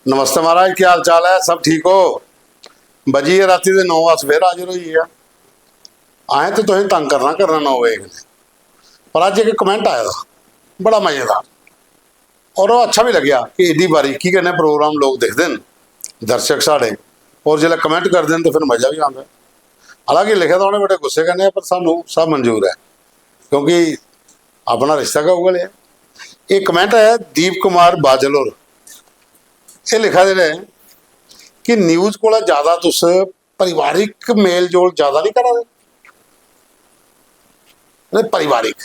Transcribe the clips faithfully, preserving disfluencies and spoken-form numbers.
नमस्ते महाराज, क्या हाल चाल है? सब ठीक हो? बजी गे राती दे नौ, अस फिर हाजर होई गे। असें ते तुसें तंग करना करना नौ बजे कन्नै, पर अज्ज इक कमेंट आए दा, बड़ा मजेदार, और ओह् अच्छा बी लग्गेआ कि एड्डी बारीकी कन्नै प्रोग्राम लोक दिखदे न, दर्शक साढ़े, और जिसलै कमेंट करदे न ते फिर मजा बी आंदा ऐ। हालांकि लिखे दा उ'नें बड़े गुस्से कन्नै, पर सानू सब मंजूर ऐ, क्योंकि अपना रिश्ता गै उ'ऐ लेआ। एह् कमेंट ऐ दीप कुमार बादल होर, एह् लिखा दे न कि न्यूज कोला ज्यादा तुस पारिवारिक मेल जोल ज्यादा नहीं करा दे? अरे पारिवारिक,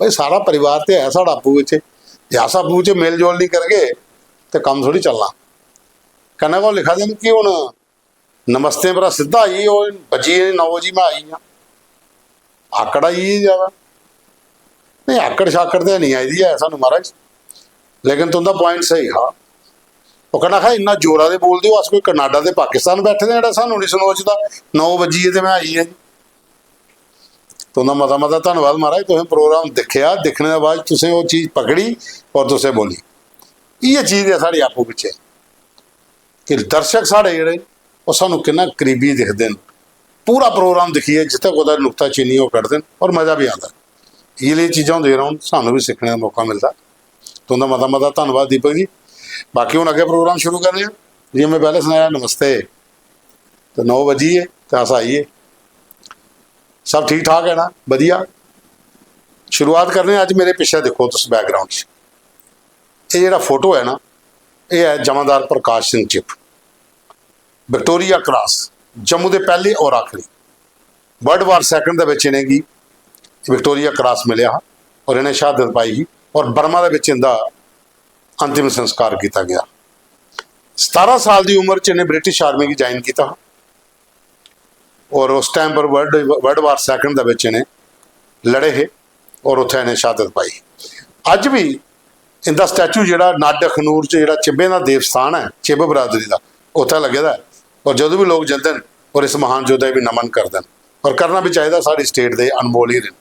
भाई सारा परिवार ते है साढ़ा आपूं बिच, जे अस आपूं बिच मेल जोल नहीं करगे ते कम्म थोड़ी चलना। कन्नै गै ओह् लिखा दे न कि हून नमस्ते परा सिद्धा आई गे, ओह् बज्जी गे नौ बजे मैं आई गेआ। आकड़ आई गेई ज्यादा। नहीं, आकड़ शाकड़ ते नहीं आई दी ऐ सानू महाराज, लेकिन तुंदा पॉइंट स्हेई हा। ओह् कहना हा इन्ना जोरा दे बोलदे हो, अस कोई कनाडा ते पाकिस्तान बैठे दे जेह्ड़ा सानू नहीं सनोचदा। नौ बज्जी गे ते मैं आई गेआ जी। तुंदा मता मता धन्नवाद महाराज, तुसें प्रोग्राम दिक्खेआ, दिक्खने दे बाद तुसें ओह् चीज पकड़ी और तुसें बोली। इ'यै चीज ऐ साढ़ी आपूं बिच्चें। कि दर्शक साढ़े जेह्ड़े, ओह् सानू किन्ना करीबी दिखदे न, पूरा प्रोग्राम दिक्खियै जित्थै कुतै नुक्ताचीनी ओह् कड्ढदे न और मजा बी आंदा। इ'यै लेही चीजां होंदियां रौह्न, सानू बी सिक्खने दा मौका मिलदा। तुं'दा मता मता धन्नवाद दीपक जी। बाकी हून अग्गें प्रोग्राम शुरू करने आं। जि'यां में पैह्लें सनाया, नमस्ते, ते नौ बज्जी गे ते अस आई गे। सब ठीक ठाक है ना? बधिया। शुरुआत करने आं। अज्ज मेरे पिच्छे दिक्खो तुस, बैकग्राउंड च एह् जेह्ड़ा फोटो ऐ ना, एह् ऐ जमादार प्रकाश सिंह चिप, विक्टोरिया क्रॉस, जम्मू दे पैह्ले और आखिरी। वर्ल्ड वार सैकंड दे बिच इ'नेंगी विक्टोरिया क्रॉस मिलेआ हा और इ'नें शहादत पाई ही और बर्मा दे बिच इं'दा अंतिम संस्कार कीता गेआ। सतारां साल दी उम्र च इ'नें ब्रिटिश आर्मी गी ज्वाइन कीता हा और उस टाइम पर वर्ल्ड वर्ल्ड वार सैकंड दे बिच इ'नें लड़े हे और उत्थै इ'नें शहादत पाई। अज्ज बी इं'दा स्टैचू जेह्ड़ा नड्ड अखनूर च जेह्ड़ा चिब्बें दा देवस्थान ऐ, चिब्ब बरादरी दा, उत्थै लग्गे दा ऐ। और जदूं बी लोक जंदे न और इस महान योद्धा गी बी नमन करदे न और करना बी चाहिदा। साढ़ी स्टेट दे अनमोल हीरे न,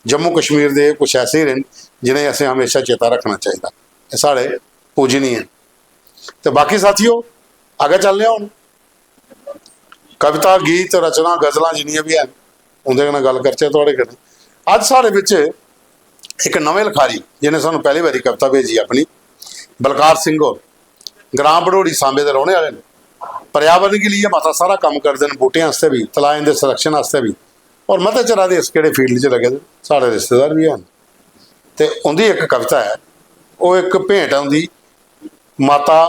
जम्मू कश्मीर दे कुछ ऐसे हीरे न जि'नेंगी असें हमेशा चेता रक्खना चाहिदा। एह् साढ़े पूजनीय न। ते बाकी साथियो, अग्गें चलने आं हून। कविता, गीत, रचना, गजलां जिन्नियां बी हैन, उं'दे कन्नै गल्ल करचै थुआढ़े कन्नै। अज्ज साढ़े बिच इक नमें लखारी, जि'नें सानूं पैह्ली बारी कविता भेजी अपनी, बलकार सिंह होर, ग्रां भड़ोड़ी, सांबे दे रौह्ने आह्ले न। पर्यावरण गी लेइयै मता सारा कम्म करदे न, बूह्टें आस्तै बी, तलाएं दे संरक्षण आस्तै बी, होर मते चिरा दे इस केह्ड़े फील्ड च लग्गे दे, साढ़े रिश्तेदार बी हैन। ते उं'दी इक कविता ऐ, ओह् इक भेंट ऐ उं'दी, माता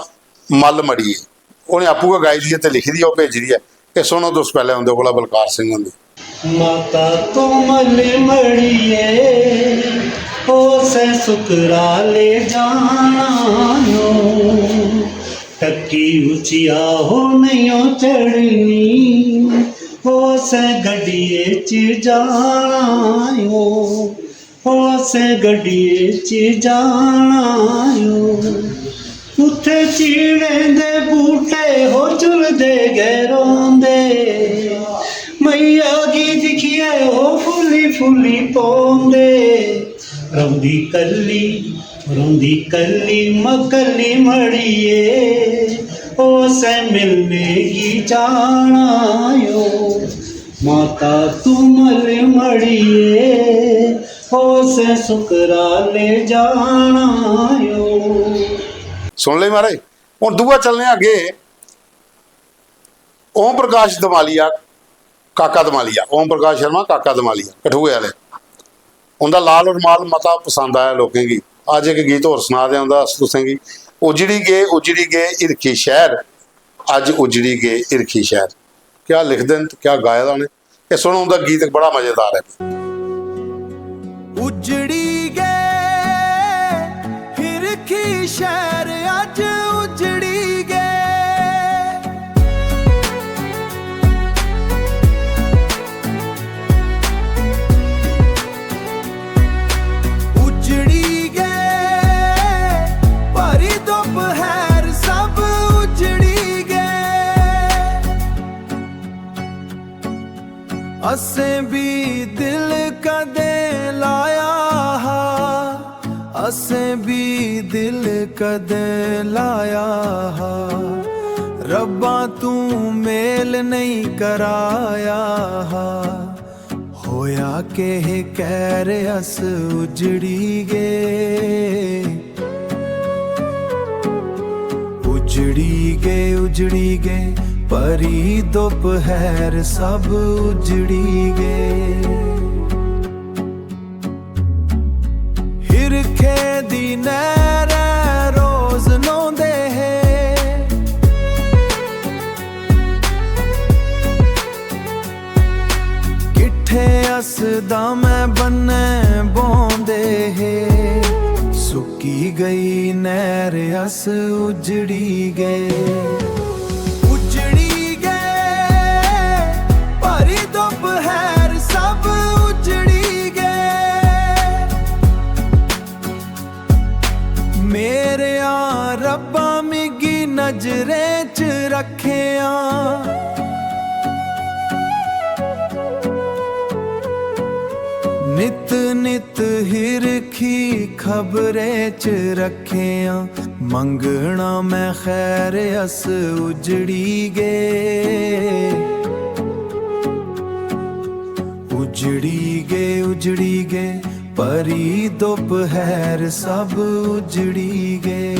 मल मड़िये, उ'नें आपूं गै गाई दी ऐ ते लिखी दी ऐ, ओह् भेजी दी ऐ। एह् सुनो तुस पैह्लें उं'दे कोला, बलकार सिंह हुंदी। माता तू मल मड़िये, ओ सै सुकराले जाना ओ, टक्की उचिया हो नहीं ओ चढ़नी, ओ सै गड्डिये च जाना ओ। ओ असें गड्डिये च जाना ओ, उत्थे चीड़ें दे बूटे हो झुलदे गै रौंदे। मैया गी दिक्खियै ओ फुल्ली फुल्ली पौंदे। रौंदी कल्ली, रौंदी कल्ली, मकल्ली मड़िये, ओ असें मिलने गी जाना ओ। माता तू मल मड़िये, ओ सै सुकराले जाना ओ। सुन ले महाराज, हून दूआ चलने आं अग्गे। ओम प्रकाश दमालिया, काका दमालिया, ओम प्रकाश शर्मा, काका दमालिया, कठुए आह्ले। उं'दा लाल रुमाल मता पसंद आया लोकें गी। अज्ज इक गीत होर सना दे उं'दा अस तुसें गी। उजड़ी गे, उजड़ी गे हिरखी शैह्र, अज्ज उजड़ी गे हिरखी शैह्र। क्या लिखदे न ते क्या गाए दा उ'नें। एह् सुनो, उं'दा गीत इक बड़ा मजेदार ऐ। उजड़ी गे हिरखी शैह्र, अज्ज उजड़ी गे। उजड़ी गे, भरी दोपहर सब उजड़ी गे। असें बी दिल कदें लाया हा, असें बी दिल कदें लाया हा। रब्बा तूं मेल नेईं कराया हा, होया केह कैह्र अस उजड़ी गे। उजड़ी गे, उजड़ी गे, परी दोपहर सब उजड़ी गे। हिरखे दी नैह्रै रोज न्हौंदे हे, किट्ठे अस दामै बन्नै बौंह्दे हे। सुक्की गई नैह्र, अस उजड़ी गे। उजड़ी गे, भरी दोपहर सब उजड़ी गे। मेरेआ रब्बा, मिगी नजरें च रक्खेआं। नित नित हिरखी खबरें च रक्खेआं। मंगना मैं खैर, अस उजड़ी गे। उजड़ी गे, उजड़ी गे, परी दोपहर सब उजड़ी गे।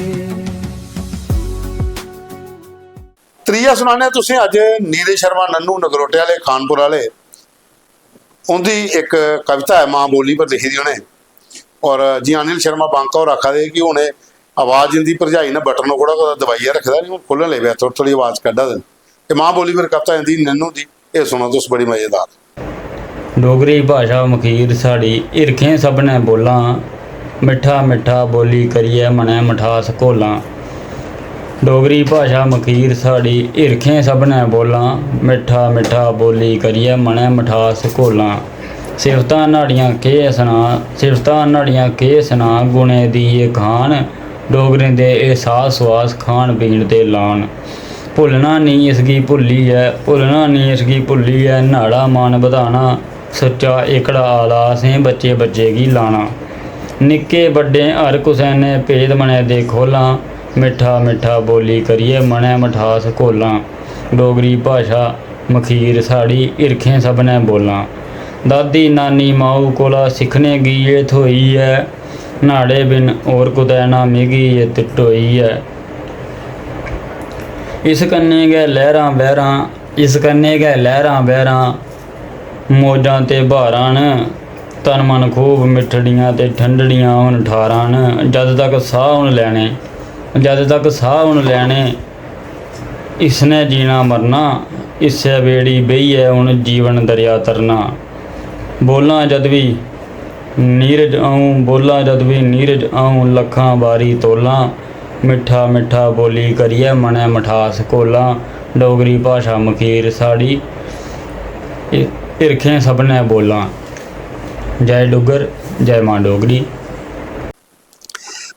त्रीया सुनाने तुसें अज्ज नीरज शर्मा नन्नू नगरोटे आह्ले, खानपुर आह्ले, उं'दी इक कविता ऐ, मां बोली पर लिखी दी उ'नें। और जि'यां अनिल शर्मा बांका होर आखा दे कि हून एह् आवाज इं'दी भरजाई ने बटन ओकड़ा कुतै दबाइयै रक्खे दा, हून खु'ल्लन लगी पेआ, थोह्ड़ी थोह्ड़ी आवाज कड्ढा दे न। ते मां बोली पर कविता इं'दी नन्नू दी, एह् सुनो तुस, बड़ी मजेदार। डोगरी भाशा मखीर साढ़ी, हिरखें सभनें बोलां, मिट्ठा मिट्ठा बोली करियै मनै मठास घोलां। डोगरी भाशा मखीर साढ़ी, हिरखें सभनें बोलां, मिट्ठा मिट्ठा बोली करियै मनै मठास घोलां। सिफतां न्हाड़ियां केह् सनां, सिफतां न्हाड़ियां केह् सनां, गुणें दी एह् खान, डोगरें दे एह् साह् सुआस, खान पीन ते लान। भुल्लना नेईं इसगी भुल्लियै, भुल्लना नेईं इसगी भुल्लियै, न्हाड़ा मान बधाना, सुच्चा एह्कड़ा आला असें बच्चे बच्चे गी लाना। निक्के बड्डें हर कुसै ने भेद मनै दे खोह्लां, मिट्ठा मिट्ठा बोली करियै मनै मठास घोलां। डोगरी भाशा मखीर साढ़ी, हिरखें सभनें बोलां। दादी नानी माऊ कोला सिक्खने गी एह् थ्होई ऐ, न्हाड़े बिन होर कुतै ना मिगी इत्त ढोई ऐ। इस कन्नै गै लैह्रां बैह्रां, इस कन्नै गै लैह्रां बैह्रां, मौजां ते ब्हारां न। तन मन खूब मिट्ठड़ियां ते ठंडड़ियां हून ठारां न। जद तक साह् हून लैने, जद तक साह् हून लैने, इसनै जीना मरना, इस्सै बेड़ी बेहियै हून जीवन दरेआ तरना। बोलां जद बी नीरज अ'ऊं, बोलां जद बी नीरज अ'ऊं, लक्खां बारी तोलां, मिट्ठा मिट्ठा बोली करियै मनै मठास घोलां। डोगरी भाशा मखीर साढ़ी, हि-, हिरखें सभनें बोलां। जय डुग्गर, जय मां डोगरी।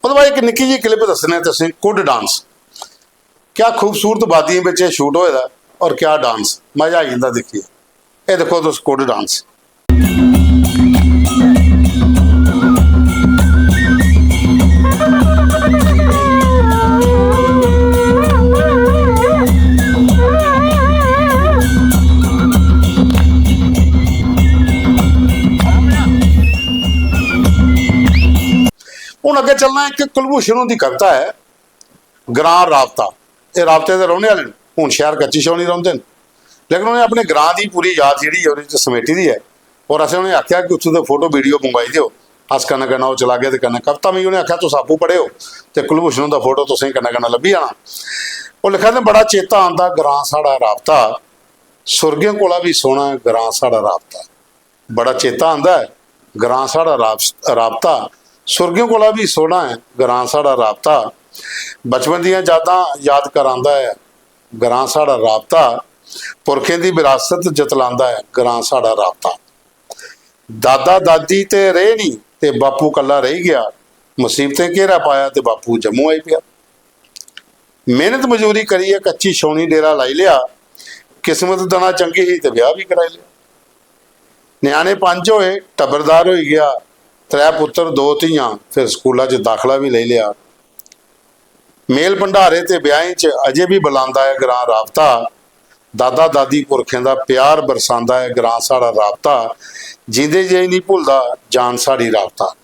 मतलब, इक निक्की जी clip दस्सने तुसें, कुड्ड dance। क्या खूबसूरत वादियें बिच एह् shoot होए दा और क्या dance, मजा आई जंदा दिक्खियै। एह् दिक्खो तुस, कुड्ड dance। हून अग्गें चलना, इक कुलभूषण हुंदी कविता ऐ, ग्रां राबता। एह् राबते दे रौह्ने आह्ले न, हून शैह्र कच्ची छौनी रौंह्दे न, लेकिन उ'नें अपने ग्रां दी पूरी याद जेह्ड़ी ऐ ओह्दे च समेटी दी ऐ। और असें उ'नें आखेआ कि उत्थूं दे photo video मंगवाई देओ, अस कन्नै कन्नै ओह् चलागे ते कन्नै कविता। मिगी उ'नें आखेआ, "तुस आपूं पढ़ेओ ते कुलभूषण हुंदा photo तुसेंगी कन्नै कन्नै लब्भी जाना।" ओह् लिखा दे, "बड़ा चेता आंदा ग्रां साढ़ा राबता, सुरगें कोला बी सोह्ना ऐ ग्रां साढ़ा राबता।" बड़ा चेता आंदा ऐ ग्रां साढ़ा राब-, राबता, सुरगें कोला बी सोह्ना ऐ ग्रां साढ़ा राबता। बचपन दियां यादां याद करांदा ऐ ग्रां साढ़ा राबता, पुरखें दी बरासत जतलांदा ऐ ग्रां साढ़ा राबता। दादा दादी ते रेह् निं ते बापू कल्ला रेही गेआ, मसीबतें घेरा पाया ते बापू जम्मू आई पेआ। मेह्नत मजूरी करियै कच्ची छौनी डेरा लाई लेआ। किस्मत दना चंगी ही ते ब्याह् बी कराई लेआ। ञ्याणे पंज होए, टब्बरदार होई गेआ। त्रै पुत्तर, दो धियां, फिर स्कूला च दाखला बी लेई लेआ। मेल भंडारे ते ब्याहें च अजें बी बलांदा ऐ ग्रां राबता। दादा दादी पुरखें दा प्यार बरसांदा ऐ ग्रां साढ़ा राबता। जींदे जे निं भुलदा जान साढ़ी राबता।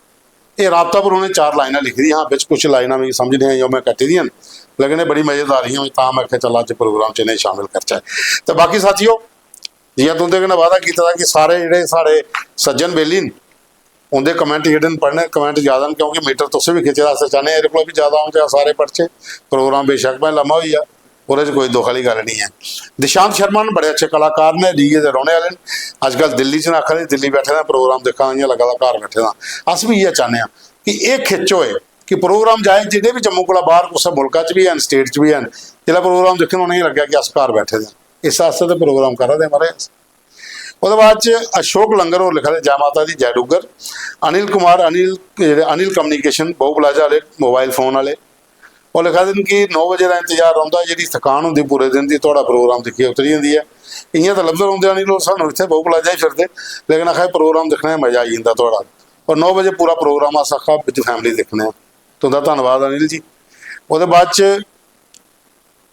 एह् राबता पर उ'नें चार लाइनां लिखी दियां हां, बिच कुछ लाइनां मिगी समझ निं आइयां, ओह् में कट्टी दियां न, लेकिन एह् बड़ी मजेदार हियां, तां में आखेआ, "चल, अज्ज प्रोग्राम च इ'नेंगी शामिल करचै।" ते बाकी साथियो, जि'यां तुं'दे कन्नै वादा कीते दा कि सारे जेह्ड़े साढ़े सज्जन बेली न, उं'दे कमेंट जेह्ड़े न, पढ़ने कमेंट जैदा न, क्योंकि मीटर तुसें बी खिच्चे दा, अस चाह्न्ने आं एह्दे कोला बी जैदा औन ते अस सारे पढ़चै। प्रोग्राम बेशक्क भाएं लम्मा होई जा, ओह्दे च कोई दुख आह्ली गल्ल निं ऐ। दिशांत शर्मा न, बड़े अच्छे कलाकार न, रीगे दे रौह्ने आह्ले न। अजकल दिल्ली च न, आखा दे दिल्ली बैठे दे, प्रोग्राम दिक्खा दे, इ'यां लग्गा दा घर बैठे दा। अस बी इ'यै चाह्न्ने आं कि एह् खिच्च होए कि प्रोग्राम जाए, जिन्ने बी जम्मू कोला बाह्र कुसै मुल्का च बी हैन, स्टेट च बी हैन, जिसलै प्रोग्राम दिक्खन, उ'नेंगी लग्गै कि अस घर बैठे दे आं। इस आस्तै ते प्रोग्राम करा दे, महाराज, अस। ओह्दे बाद च अशोक लंगर होर लिखा दे, "जै माता दी, जै डुग्गर।" अनिल कुमार, अनिल, जेह्ड़े अनिल कम्युनिकेशन, बहु प्लाजा आह्ले, मोबाइल फोन आह्ले, ओह् लिखा दे न कि "नौ बजे दा इंतजार रौंह्दा, जेह्ड़ी थकान होंदी पूरे दिन दी, थुआढ़ा प्रोग्राम दिक्खियै उतरी जंदी ऐ।" इ'यां ते लभदे रौंह्दे अनिल होर सानूं इत्थै बहु प्लाजा ही फिरदे, लेकिन आखा दे, "प्रोग्राम दिक्खने दा मजा आई जंदा थुआढ़ा।" और नौ बजे पूरा प्रोग्राम अस आखा विद फैमिली दिक्खने आं। तुं'दा धन्नवाद अनिल जी। ओह्दे बाद च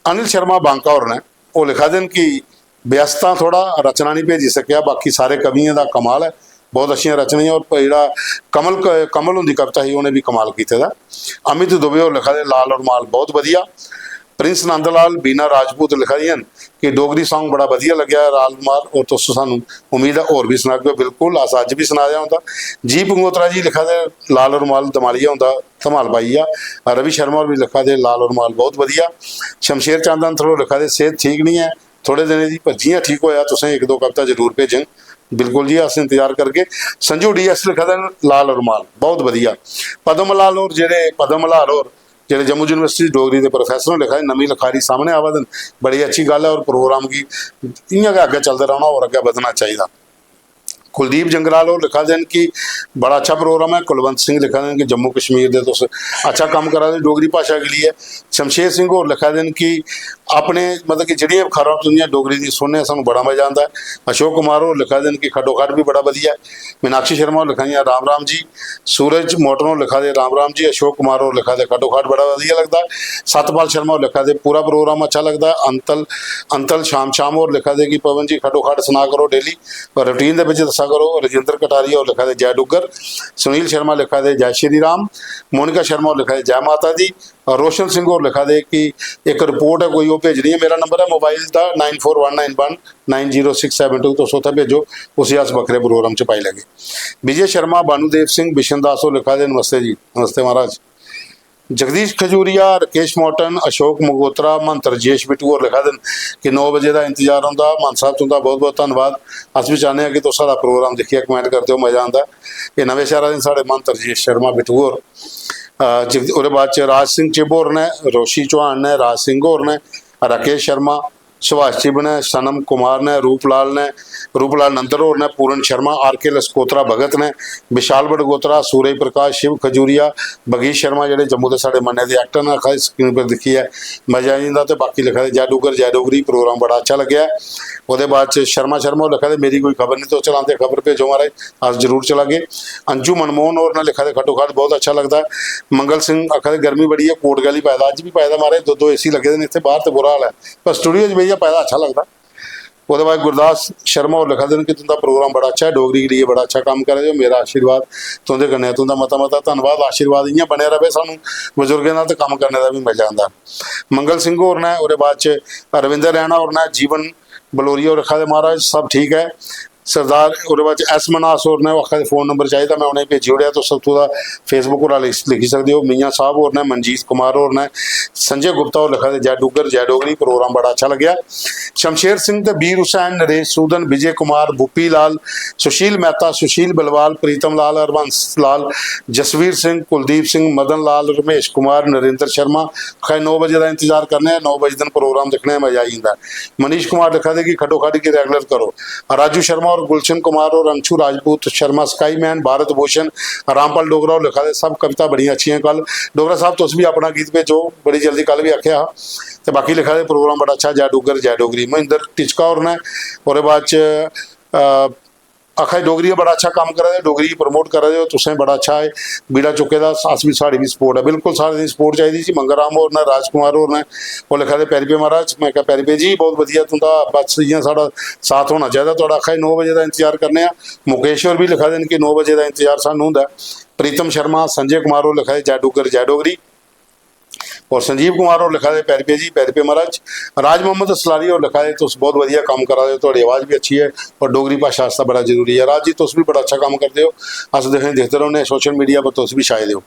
अनिल शर्मा बांका होर न, ओह् लिखा दे न कि "व्यस्तता थोड़ा, रचना नहीं भेजी सकेआ, बाकी सारे कवियें दा कमाल ऐ, बहुत अच्छियां रचनां।" और जेह्ड़ा कमल क-, कमल हुंदी कविता ही, उ'नें बी कमाल कीते दा। अमित दुबे होर लिखा दे, "लाल और माल बहुत बधिया।" प्रिंस नंदलाल, बीना राजपूत लिखा दियां न कि "डोगरी सॉन्ग बड़ा बधिया लग्गेआ लाल और माल, और तुस सानू उम्मीद ऐ होर बी सनागे।" बिल्कुल, अस अज्ज बी सनाया होंदा। जी पंगोत्रा जी लिखा दे, "लाल और माल धमालिया होंदा, धमाल पाई गेआ।" रवि शर्मा होर बी लिखा दे, "लाल और माल बहुत बधिया।" शमशेर चंद अंथल होर लिखा दे, "सेह्त ठीक निं ऐ थोह्ड़े दिनें दी, पर जि'यां ठीक होआ तुसें इक दो कविता जरूर भेजङ।" बिल्कुल जी, अस इंतजार करगे। संजू डी एस लिखा दे न, "लाल और माल बहुत बधिया।" पद्म लाल होर, जेह्ड़े पद्म लाल होर, जेह्ड़े जम्मू यूनिवर्सिटी डोगरी दे प्रोफेसर न, लिखा दे, "नमीं लखारी सामनै आवा दे न, बड़ी अच्छी गल्ल ऐ, और प्रोग्राम गी इ'यां गै अग्गें चलदे रौह्ना और अग्गें बधना चाहिदा।" कुलदीप जंगलाल होर लिखा दे न कि "बड़ा अच्छा प्रोग्राम ऐ।" कुलवंत सिंह लिखा दे न कि "जम्मू कश्मीर दे तुस अच्छा कम्म करा दे डोगरी भाशा के लिए।" शमशेर सिंह होर लिखा दे न कि "अपने, मतलब कि जेह्ड़ियां खबरां तुं'दियां डोगरी दी सुनने, सानूं बड़ा मजा आंदा ऐ।" अशोक कुमार होर लिखा दे न कि "खड्डो खड्ड बी बड़ा बधिया ऐ।" मीनाक्षी शर्मा होर लिखा दियां "राम राम जी।" सूरज मोटन होर लिखा दे, "राम राम जी।" अशोक कुमार होर लिखा दे, "खड्डो खड्ड बड़ा बधिया लगदा ऐ।" सतपाल शर्मा होर लिखा दे, "पूरा प्रोग्राम अच्छा लगदा ऐ।" अंतल, अंतल शाम शाम होर लिखा दे कि "पवन जी, खड्डो खड्ड सना करो डेली, पर रूटीन दे बिच दस्सा करो।" रजिंदर कटारिया होर लिखा दे, "जय डुग्गर।" सुनील शर्मा लिखा दे, "जय श्री राम।" मोनिका शर्मा होर लिखा दे, "जय माता दी।" और रोशन सिंह होर लिखा दे कि "इक रिपोर्ट ऐ कोई, ओह् भेजनी ऐ।" मेरा नंबर ऐ मोबाइल दा, nine four one nine one nine zero six seven two, तुस उत्थै भेजो, उसी अस बक्खरे प्रोग्राम च पाई लैगे। विजय शर्मा, भानुदेव सिंह, बिशन दास होर लिखा दे, "नमस्ते जी।" नमस्ते महाराज। जगदीश खजूरिया, राकेश मौटन, अशोक मगोत्रा, महंत रजेश बिट्टू होर लिखा दे न कि "नौ बजे दा इंतजार होंदा।" महंत साहब, तुं'दा बहुत बहुत धन्नवाद। अस बी चाह्न्ने आं कि तुस साढ़ा प्रोग्राम दिक्खियै कमेंट करदे ओ, मजा आंदा। एह् नमें शैह्रा दे न साढ़े महंत रजेश शर्मा बिट्टू होर। अ, जग-, ओह्दे बाद च राज सिंह चिब होर न, रोशी चौहान न, राज सिंह होर न, राकेश शर्मा, सुभाष चिब न, सनम कुमार न, रूपलाल न, रूपलाल नंदर होर न, पूरन शर्मा, आर के लसकोत्रा भगत न, विशाल बडगोत्रा, सूरज प्रकाश, शिव खजूरिया, बगीश शर्मा, जेह्ड़े जम्मू दे साढ़े मन्ने दे एक्टर न, आखा दे स्क्रीन पर दिक्खियै मजा आई जंदा। ते बाकी लिखा दे, "जय डुग्गर, जय डोगरी, प्रोग्राम बड़ा अच्छा लग्गेआ।" ओह्दे बाद च शर्मा शर्मा होर लिखा दे, "मेरी कोई खबर निं, तुस चलांदे, खबर भेजो महाराज, अस जरूर चलागे।" अंजू मनमोहन होर ने लिखा दे, "खड्डो खड्ड बहुत अच्छा लगदा ऐ।" मंगल सिंह आखा दे, "गर्मी बड़ी ऐ, कोट गैली पाए दा, अज्ज बी पाए दा महाराज, दो दो एसी लग्गे दे न इत्थै, बाह्र ते बुरा हाल ऐ, पर स्टूडियो च बेहियै पाए दा अच्छा लगदा।" ओह्दे बाद गुरदास शर्मा होर लिखा दे न कि "तुं'दा प्रोग्राम बड़ा अच्छा ऐ, डोगरी के लिए बड़ा अच्छा कम्म करा दे ओ, मेरा आशीर्वाद तुं'दे कन्नै ऐ।" तुं'दा मता मता धन्नवाद, आशीर्वाद इ'यां बने र'वै सानूं, बजुर्गें दा ते कम्म करने दा बी मजा आंदा। मंगल सिंह होर न, ओह्दे बाद च रविंदर रैना होर न, जीवन बलोरिया होर लिखा दे, "महाराज सब ठीक ऐ।" सरदार, ओह्दे बाद च एस मन्हास होर न, ओह् आखा दे फोन नंबर चाहिदा, में उ'नेंगी भेजी ओड़ेआ, तुस उत्थूं दा Facebook उप्परा लिख-, लिखी सकदे ओ। मियां साहब होर न, मनजीत कुमार होर न, संजय गुप्ता होर लिखा दे, "जय डुग्गर, जय डोगरी, प्रोग्राम बड़ा अच्छा लग्गेआ।" शमशेर सिंह ते बीर हुसैन, नरेश सूदन, विजय कुमार, बुप्पी लाल, सुशील मेहता, सुशील बलवाल, प्रीतम लाल, हरबंस लाल, जसवीर सिंह, कुलदीप सिंह, मदन लाल, रमेश कुमार, नरेंद्र शर्मा, आखा दे, "नौ बजे दा इंतजार करने आं, नौ बजे दिन प्रोग्राम दिक्खने आं, मजा आई जंदा ऐ।" मनीष कुमार लिखा दे कि "खड्डो खड्ड गी रेगुलर करो।" राजू शर्मा होर, गुलशन कुमार होर, अंशु राजपूत, शर्मा स्काई मैन, भारत भूषण, रामपाल डोगरा होर लिखा दे, "सब कविता बड़ियां अच्छियां कल।" डोगरा साहब, तुस बी अपना गीत भेजो, बड़ी जल्दी, कल बी आखेआ हा। ते बाकी लिखा दे, "प्रोग्राम बड़ा अच्छा, जय डुग्गर, जय डोगरी।" महेंद्र टिचका होर न, ओह्दे बाद च, अ, आखा दे डोगरी दा बड़ा अच्छा कम्म करा दे, डोगरी गी प्रमोट करा दे ओ, तुसें बड़ा अच्छा ऐ बीड़ा चुक्के दा, अस बी, साढ़ी बी सपोर्ट ऐ। बिल्कुल साढ़े दी सपोर्ट चाहिदी जी। मंगल राम होर न, राज कुमार होर न, ओह् लिखा दे, "पैरी पे महाराज।" में कहा, "पैरी पे जी, बहुत वधिया तुं'दा, बस इ'यां साढ़ा साथ होना चाहिदा थुआढ़ा।" आखा दे, "नौ बजे दा इंतजार करने आं।" मुकेश होर बी लिखा दे न कि नौ बजे दा इंतजार सानूं होंदा ऐ। प्रीतम शर्मा, संजय कुमार होर लिखा दे, "जय डुग्गर, जय डोगरी।" और संजीव कुमार होर लिखा दे, "पैरी पे जी, पैरी पे महाराज।" राज मोहम्मद असलारी होर लिखा दे, "तुस बहुत वधिया कम्म करा दे ओ, थुआढ़ी आवाज़ बी अच्छी ऐ और डोगरी भाशा आस्तै बड़ा जरूरी ऐ।" राज जी, तुस बी बड़ा अच्छा कम्म करदे ओ, अस तुसेंगी दिखदे रौह्ने सोशल मीडिया पर, तुस बी छाए दे ओ।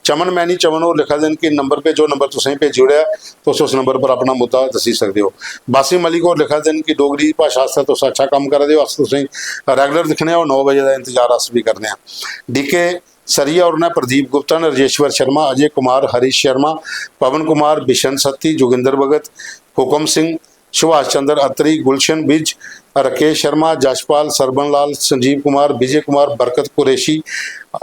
चमन मैनी चमन होर लिखा दे न कि नंबर भेजो, नंबर तुसें भेजी ओड़ेआ, तुस उस नंबर पर अपना मुद्दा दस्सी सकदे ओ। बासिम मलिक होर लिखा दे न कि डोगरी भाशा आस्तै तुस अच्छा कम्म करा दे ओ, अस तुसेंगी रेगुलर दिक्खने आं और नौ बजे दा इंतजार अस बी करने आं। डी के सरिया होर न, प्रदीप गुप्ता न, राजेश्वर शर्मा, अजय कुमार, हरीश शर्मा, पवन कुमार, बिशन सत्ती, जोगिंदर भगत, हुकम सिंह, सुभाष चंद्र अत्री, गुलशन विज, राकेश शर्मा, जशपाल, सरबन लाल, संजीव कुमार, विजय कुमार, बरकत कुरैशी,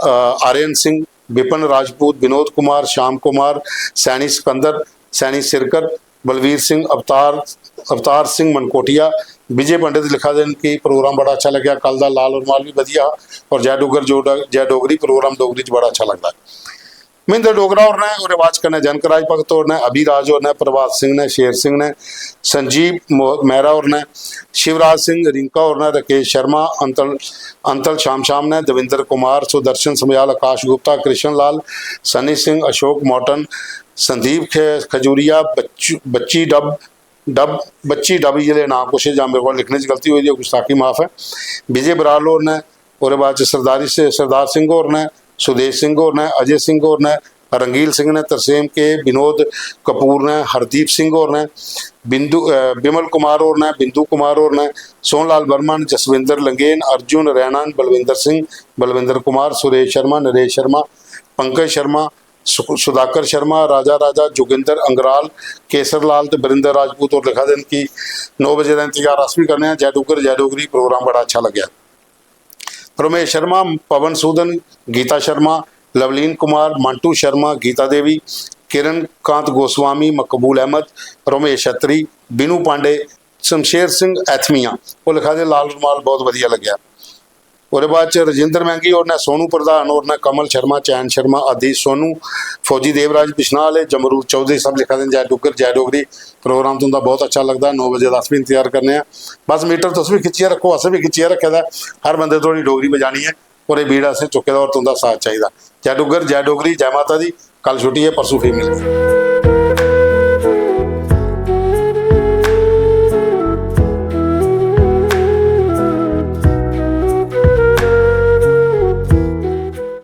अ, आर्यन सिंह, विपिन राजपूत, विनोद कुमार, श्याम कुमार, सैनी सिकंदर, सैनी सिरकर, बलवीर सिंह, अवतार, अवतार सिंह मनकोटिया, विजय पंडित लिखा दे न कि प्रोग्राम बड़ा अच्छा लग्गेआ, कल दा लाल रुमाल भी वधिया हा, और जय डुग्गर जो डग-, जय डोगरी प्रोग्राम डोगरी च बड़ा अच्छा लगदा ऐ। महेंद्र डोगरा होर ने, ओह्दे बाद च कन्नै जनक राज भगत होर ने, अभिराज होर ने, प्रभात सिंह ने, शेर सिंह ने, संजीव मो-, मेहरा होर ने, शिवराज सिंह रिंका होर ने, राकेश शर्मा, अंतल, अंतल शाम शाम ने, दविंदर कुमार, सुदर्शन समयाल, आकाश गुप्ता, कृष्ण लाल, सनी सिंह, अशोक मॉर्टन, संदीप खे-, खजूरिया, बच्चू, बच्ची डब, डब, बच्ची डब, इ'यै नांऽ कुछ, जां मेरे कोला लिखने च गलती होई दी, गुस्ताखी माफ ऐ। विजय बराल होर ने, ओह्दे बाद च सरदारी से-, सरदार सिंह होर ने, सुदेश सिंह होर ने, अजय सिंह होर ने, रंगील सिंह ने, तरसेम के, विनोद कपूर ने, हरदीप सिंह होर ने, बिंदु, अ, विमल कुमार होर ने, बिंदु कुमार होर ने, सोहन लाल वर्मा ने, जसविंदर लंगेन, अर्जुन रैना, बलविंदर सिंह, बलविंदर कुमार, सुरेश शर्मा, नरेश शर्मा, पंकज शर्मा, सु-, सुधाकर शर्मा, राजा राजा, जोगिंदर अंगराल, केसर लाल ते बरिंदर राजपूत होर लिखा दे न कि नौ बजे दा इंतजार अस बी करने आं। जय डुग्गर, जय डोगरी, प्रोग्राम बड़ा अच्छा लग्गेआ। रमेश शर्मा, पवन सूदन, गीता शर्मा, लवलीन कुमार, मंटू शर्मा, गीता देवी, किरण कांत गोस्वामी, मकबूल अहमद, रमेश अत्री, बिनू पांडे, शमशेर सिंह ऐथमिया, ओह् लिखा दे, "लाल रुमाल बहुत वधिया लग्गेआ।" ओह्दे बाद च राजेंद्र मैंगी होर ने, सोनू प्रधान होर ने, कमल शर्मा, चैन शर्मा, आदि सोनू, फौजी देवराज बिश्नाह आह्ले, जमरूद चौधरी सब लिखा दे न, "जय डुग्गर, जय डोगरी, प्रोग्राम तुं'दा बहुत अच्छा लगदा, नौ बजे दा अस बी इंतजार करने आं।" बस मीटर तुस बी खिच्चियै रक्खो, असें बी खिच्चियै रक्खे दा ऐ, हर बंदे धोड़ी डोगरी पजानी ऐ, और एह् बीड़ा असें चुक्के दा और तुं'दा साथ चाहिदा। जय डुग्गर, जय डोगरी, जय माता दी। कल छुट्टी ऐ, परसों फ्ही मिलगे।